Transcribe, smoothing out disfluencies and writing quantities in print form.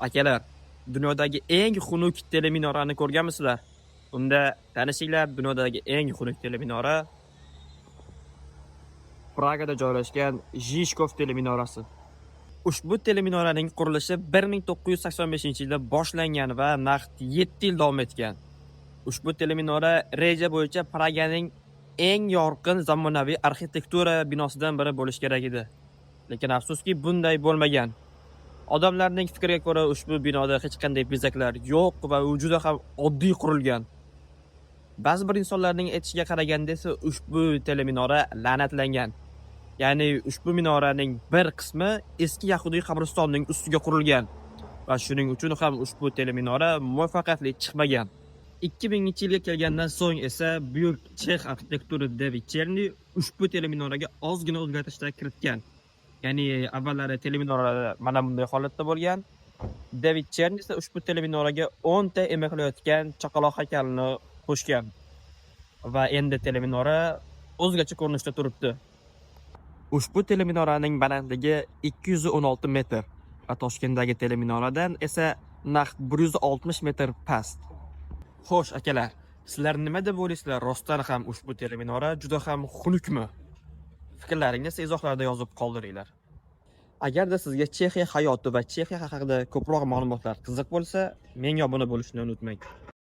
Akalar, dunyodagi eng xunuk teleminorani ko'rganmisizlar? Unda tanishinglar, dunyodagi eng xunuk teleminora Pragada joylashgan Jishkov teleminorasi. Ushbu teleminoraning qurilishi 1985-yilda boshlangan va naq 7 yil davom etgan. Ushbu teleminora reja bo'yicha Praganing eng yorqin zamonaviy arxitektura binosidan biri bo'lishi kerak edi. Lekin afsuski, bunday bo'lmagan. Odamlarning fikriga ko'ra, ushbu binoda hech qanday bezaklar yo'q va u juda ham oddiy qurilgan. Ba'zi bir insonlarning aytishiga qaraganda esa ushbu teleminora la'natlangan. Ya'ni ushbu minoraning bir qismi eski yahudiy qabristonning ustiga qurilgan va shuning uchun ham ushbu teleminora muvaffaqiyatli chiqmagan. 2000-yilga kelgandan so'ng esa buyuk chex arxitektori David Cherny ushbu teleminoraga ozgina o'zgartirishlar kiritgan. Ya'ni avvallari teleminora mana bunday holatda bo'lgan. David Cherny esa ushbu teleminoraga 10 ta emaklayotgan chaqaloq haykalini qo'shgan. Va endi teleminora o'zgacha ko'rinishda turibdi. Ushbu teleminoraning balandligi 216 metr va Toshkentdagi teleminoradan esa naq 160 metr past. Xo'sh, akalar, sizlar nima deb o'ylaysizlar? Rostdan ham ushbu teleminora juda ham xunukmi? Fikrlaringizni esa izohlarda yozib qoldiringlar. Agarda sizga Chexiya hayoti va Chexiya haqida ko'proq ma'lumotlar qiziq bo'lsa, menga obuna bo'lishni unutmang.